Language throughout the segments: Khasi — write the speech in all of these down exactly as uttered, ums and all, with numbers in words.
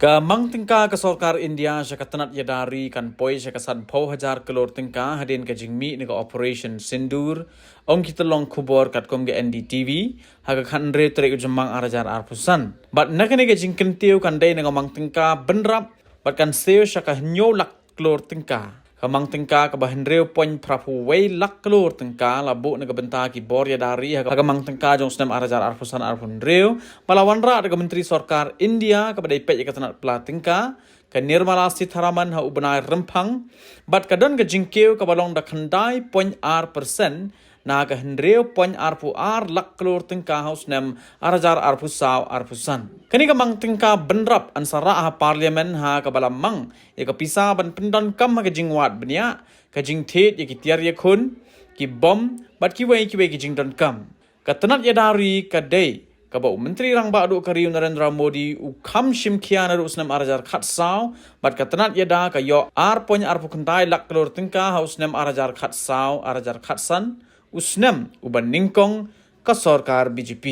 Ka mang tyngka ka sorkar India sha ka tnat ïada ri kan poi sha ka sanphew hajar klur tyngka hadien ka jingmih na ka Operation Sindoor, ong ki tyllong khubor katkum ka N D T V ha ka khathynriew tarik u Jymmang ar hajar arphew san. Bad na kane ka jingkyntiew kan dei na ka mang tyngka bynrap bad kan siew sha ka hynñiew lak klur tyngka. Ka mang tyngka kaba hynriew point phraphew wei lak klur tyngka la buh na ka bynta ki bor ïada ri ha ka mang tyngka jong u snem ar hajar arphew san arphew hynriew, ba la wanrah da ka Myntri Sorkar India kaba dei peit ïa ka tnat pla tyngka, ka Nirmala Sitharaman, ha u bnai Rymphang, bad ka don ka jingkiew kaba long da khyndai point ar percent na ka hynriew point arphew ar lak klur tyngka ha u snem ar hajar arphew saw arphew san. Kane ka mang tyngka bynrap yn sa rah ha Parliament ha kaba la mang ïa ka pisa ban pyndonkam ha ka jingwad bniah, ka jingthied ïa ki tiar ïakhun, ki bom, bad kiwei kiwei ki jingdonkam. Ka tnat ïada ri ka dei kaba u Myntri Rangbah Duh ka ri u Narendra Modi u kham shimkhia naduh u snem ar hajar khatsaw, bad ka tnat ïada ka ïoh ar point arphew khyndai lak klur tyngka ha u snem ar hajar khatsaw ar hajar khatsan, u snem uba nyngkong ka sorkar B J P.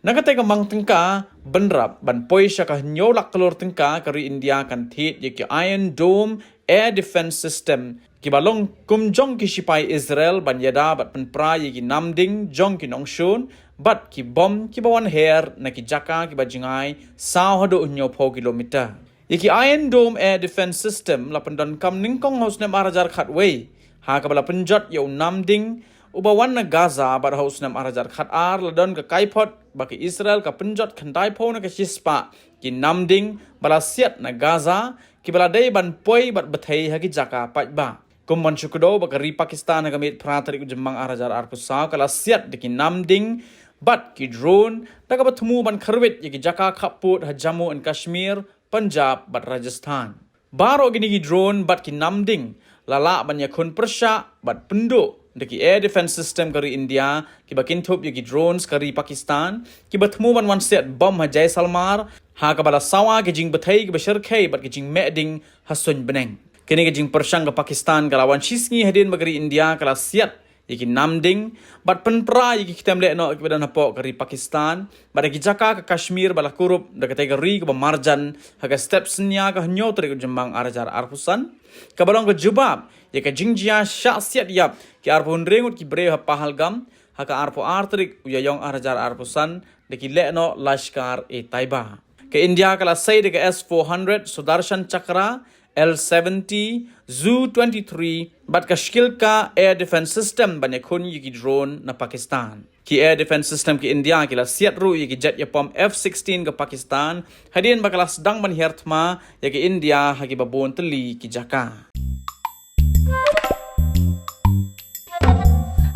Na katei ka mang tyngka bynrap ban poi sha ka hynñiew lak klur tyngka, ka ri India kan thied ïa ki Iron Dome air defense system kiba long kum jong ki shipai Israel ban ïada bad pynpra ïa ki namding jong ki nongshun bad ki bom kiba wan her na ki jaka kiba jngai saw haduh hynñiewphew kilometer. Ïa ki Iron Dome air defense system la pyndonkam nyngkong ha u snem ar hajar khatwei ha kaba la pynjot ïa u namding uba wan na Gaza, bad ha u snem ar hajar khatar la don ka kaiphod ba ka Israel ka pynjot khyndaiphew na ka shispah ki namding ba la siat na Gaza, kiba la dei ban poi bad bthei ha ki jaka paidbah. Kum ban shu kdew ba ka ri Pakistan ha ka miet phra tarik u Jymmang ar hajar arphew saw ka la siat da ki namding bad ki drone da kaba thmu ban khyrwit ïa ki jaka khappud ha Jammu and Kashmir, Punjab bad Rajasthan. Baroh kine ki drone bad ki namding la lah ban ïakhun pyrshah bad pynduh da ki air defense system ka ri India kiba kynthup ïa ki drones ka ri Pakistan kiba thmu ban wan siat bom ha Jaisalmer, ha kaba la sawa ki jingbthei kiba shyrkhei bad ki jingmeh ding ha suiñ bneng. Kane ka jingpyrshang ka Pakistan ka la wan shisngi hadien ba ka ri India ka la siat ïa ki namding bad pynpra ïa ki ktem lehnoh kiba don hapoh ka ri Pakistan bad ïa ki jaka ka Kashmir ba la kurup da katei ka ri kaba marjan ha ka step synñia ka hynñiew tarik u Jymmang ar hajar arphew san, kaba long ka jubab ïa ka jingjia shah siat ïap ki arphew hynriew ngut ki briew ha Pahalgam ha ka arphew ar tarik u Ïaïong ar hajar arphew san da ki lehnoh Lashkar-e-Taiba. Ka India ka la sei da ka S four hundred, Sudarshan Chakra, L seventy, Zu twenty-three bad ka Shkilka air defense system ban ïakhun ïa ki drone na Pakistan. Ki air defense system ka India ki la siat ruh ïa ki jet ïapom F sixteen ka Pakistan hadien ba ka la sdang ban hiar thma ïa ka India ha kiba bun tylli ki jaka.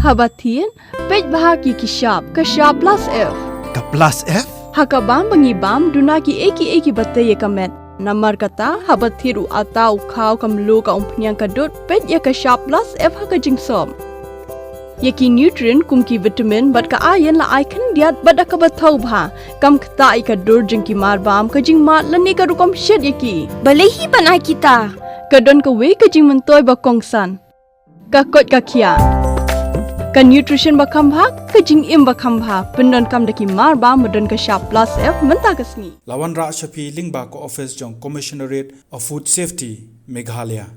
Haba thied, peit bha ïa ki shap, ka shap plus F. Ka plus F? Ha ka bam ba ngi bam, duna kiei kiei kiba tei ïa ka met. Namar kata, haba thied u atta, u khaw, ka mluh, ka umphniang, ka dud, peit ïa ka shap plus F ha ka jingsop. Ïa ki nutrient kum ki vitamin bad ka iron la ai khyndiat bad da kaba thaw bha. Kam ktah ïa ka dur jong ki marbam, ka jingmad lane ka rukom shet ïa ki. Balei hi ban ai kita? Ka don kawei ka jingmyntoi ba kongsan. Ka koit ka khiah. Ka nutrition ba kham bha, ka jingim ba kham bha. Pyndonkam da ki marbam ba don ka shap plus F mynta ka sngi. La wanrah sha phi lyngba ka office jong Commissionerate of Food Safety, Meghalaya.